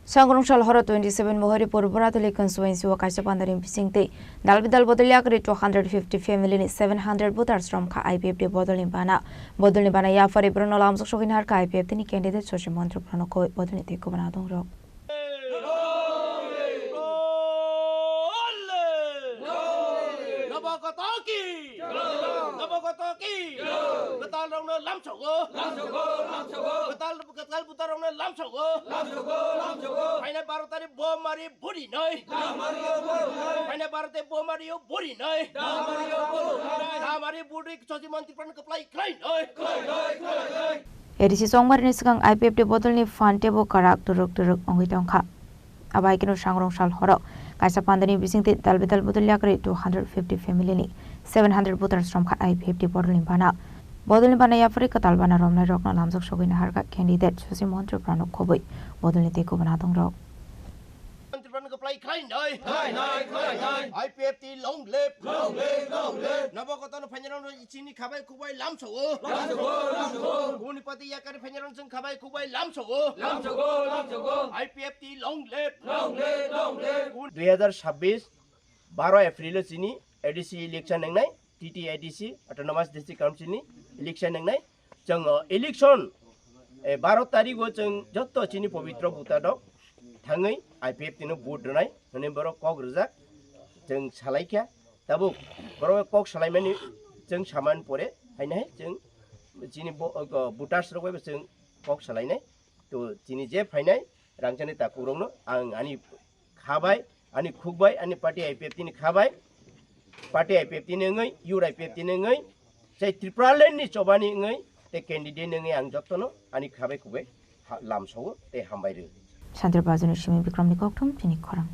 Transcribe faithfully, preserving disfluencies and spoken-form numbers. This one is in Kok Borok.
Sangrong sal horo twenty seven Mohoripur Boratoli constituency o kaisa pandani bisingtwi dal bidal bodol yakri two hundred fifty family ni seven hundred voters romkha I P F T bodolni bana. Bodolni bana yaphari borokno lamjak sogwi naharkha I P F T ni candidate Sosi Montri Pranab Khoboi bodolni tei kubuna adongrok. Nabagata ki! Nabagata ki! Kwtal rokno lamsogo! Lamsogo, lamsogo! Kwtal, kwtal buta rokno lamsogo! Lamsogo, lamsogo! Phainai baro tarikh bo mari buri noi! Da mari o buri noi! Phainai baro tarikh bo mari o buri noi! Da mari o buri noi! Da mari buri Sosi Montri Pranab kwplai khlai noi! Khlai noi, khlai noi! A D C chongmarini swkang I P F T bodolni phan teibo kwrak twrwk twrwk wngwi tongkha. Abai kheno sangrong sal horo kaisa pandani bisingtwi dal bidal bodol yakri two hundred fifty family ni seven hundred voters romkha I P F T bodolni bana. Bodolni bana yaphari kwtal bana romnai rokno lamjak sogwi naharkha candidate Sosi Montri Pranab Khoboi bodolni tei kubuna adongrok. Montri Pranab kwplai khlai noi. Khlai noi, khlai noi. I P F T long live. Long live, long live. Nabagata no phainai rokno chini khabai khukbai lamsogo. Lamsogo, lamsogo. Kubuni party yakari phainai rokno chwng khabai khukbai lamsogo. Lamsogo, lamsogo. I P F T long live. Long live, long live. Dui hazar sabbish baro April o chini A D C election wngnai, T T A D C, Autonomous District Council ni election wngnai. Chwng, o, election, e, baro tarikh o chwng jotto chini pobitro buta rok thangwi I P F T no vote rwnai hwnwi borok kok rwjak, chwng salaikha. Tabuk borok kok salaimani chwng saman pore, haino hai chwng chini bo-, o, voters rok bai bo chwng kok salainai. To chini je phainai rangchakni takhuk rokno ang ani khabai, ani khukbai, ani party I P F T ni khabai, party I P F T ni wngwi, youth I P F T ni wngwi, tei Tripuraland ni chobani wngwi, tei candidate ni wngwi ang jotono ani khabai khukbai ha-, lamsogo tei hambai rw. Santir Bazuni Simi Bikramni kokthum chini khorang.